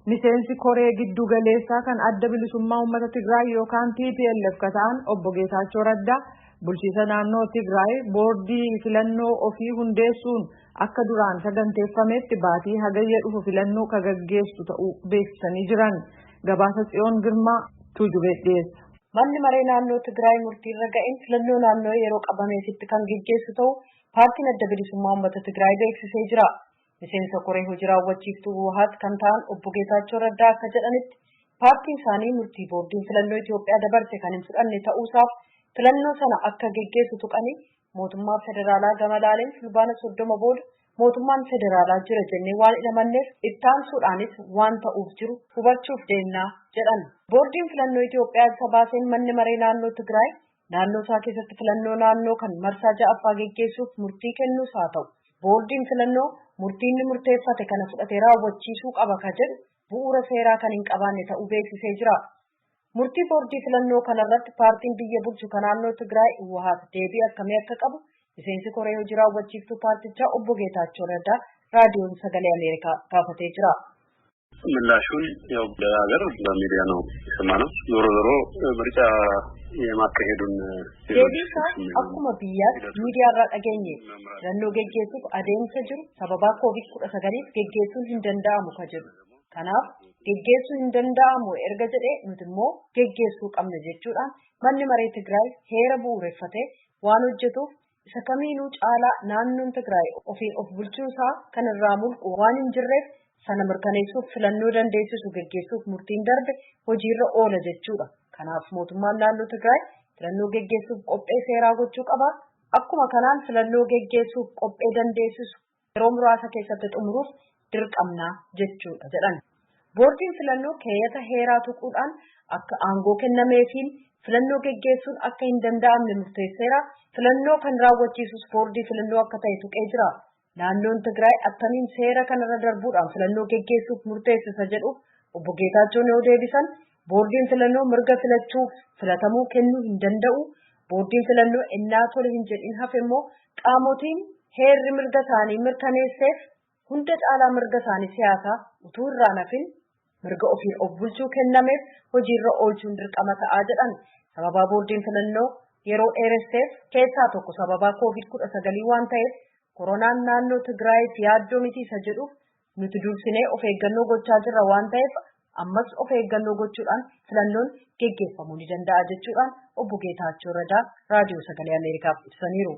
Miseensi koree giddu galeessaa kan Adda Bilisummaa Uummata Tigraay yookaan TPLF ka ta'an Obbo Geetaachoo Raddaa bulchiisa naannoo Tigraay boordii filannoo ofii hundeessuun akka duraan saganteeffametti baatii Hagayya dhufu filannoo ka gaggeessu ta'uu beeksisanii jiran. Gabaasa Tsiyoon Girmaa, Tuujubee dhiyeessa. Manni maree naannoo Tigraay murtiirra ga'een filannoo naannoo yeroo qabameefitti kan geggeessu ta'uu paartiin Adda Bilisummaa Uummata Tigraay beeksisee jira. Miseensa koree hojii raawwachiiftuu Hoowaat kan ta'an Obbo Geetaachoo Raddaa akka jedhanitti, paartiin isaanii murtii boordiin filannoo Itoophiyaa dabarse kan hin fudhanne ta'uusaaf filannoo sana akka geggeessu tuqanii, mootummaa federaalaa gama laaleen Fulbaana 30 booda mootummaan federaalaa jira jennee waan hin amanneef ittaansuudhaanis waan ta'uuf jiru hubachuuf deemnaa jedhan. Boordiin filannoo Itoophiyaa ibsa baaseen manni maree naannoo Tigraay naannoo isaa keessatti filannoo naannoo kan marsaa ja'affaa geggeessuuf murtii kennuus haa ta'u, boordiin filannoo murtii inni murteeffate kana fudhatee raawwachiisuu qaba ka jedhu bu'uura seeraa kan hin qabaanne ta'uu beeksisee jira. Murtii boordii filannoo kanarratti paartiin biyya bulchu kan naannoo Tigraay Hoowaat deebii akkamii akka qabu miseensi koree hojii raawwachiiftuu paartichaa Obbo Geetaachoo Raddaa Raadiyoon Sagalee Ameerikaa gaafatee jira. ምላሹን ያው በሀገር በሚዲያ ነው የሰማነው። ዞሮ ዞሮ ምርጫ የማካሄዱን Deebii isaa akkuma biyyaatti miidiyaarraa dhageenye. Filannoo geggeessuuf adeemsa jiru sababaa Koovid-19f geggeessuun hin danda'amu ka jedhu. Kanaaf geggeessuu hin danda'amu erga jedhee, nuti immoo geggeessuu qabna jechuudhaan manni maree Tigraay heera bu'uureffatee waan hojjetuuf isa kamiinuu caalaa naannoon Tigraay ofiin of bulchuusaa kan irraa mulqu waan hin jirreef sana mirkaneessuuf filannoo dandeessisu geggeessuuf murtiin darbe hojiirra oola jechuudha. Kanaaf mootummaan naannoo Tigraay filannoo geggeessuuf qophee seeraa gochuu qaba. Akkuma kanaan filannoo geggeessuuf qophee dandeessisu yeroo muraasa keessatti xumuruuf dirqamnaa jechuudha jedhan. Boordiin filannoo keeyyata heeraa tuquudhaan akka aangoo kennameefiin filannoo geggeessuun akka hin danda'amne murteesseera. Filannoo kan raawwachiisus boordii filannoo akka ta'e tuqee jira. Naannoon Tigraay attamiin seera kanarra darbuudhaan filannoo geggeessuuf murteessisa jedhuuf Obbo Geetaachoon yoo deebisan, boordiin filannoo mirga filachuuf filatamuu kennuu hin danda'u. Boordiin filannoo ennaa tole hin jedhin hafe immoo qaamotiin heerri mirga isaanii mirkaneesseef hunda caalaa mirga isaanii siyaasaa utuu irraa nafin mirga ofiin of bulchuu kennameef hojiirra oolchuun dirqama ta'aa jedhan. Sababaa boordiin filannoo yeroo dheeresseef keessaa tokko sababaa Koovid-19 waan ta'eef, koronaan naannoo Tigraayiif yaaddoo miti isa jedhuuf, nuti dursinee of eeggannoo gochaa jirra waan ta'eef ammas of eeggannoo gochuudhaan filannoon geggeeffamuu ni danda'a jechuudhaan Obbo Geetaachoo Radaa Raadiyoo Sagalee Ameerikaaf ibsaniiru.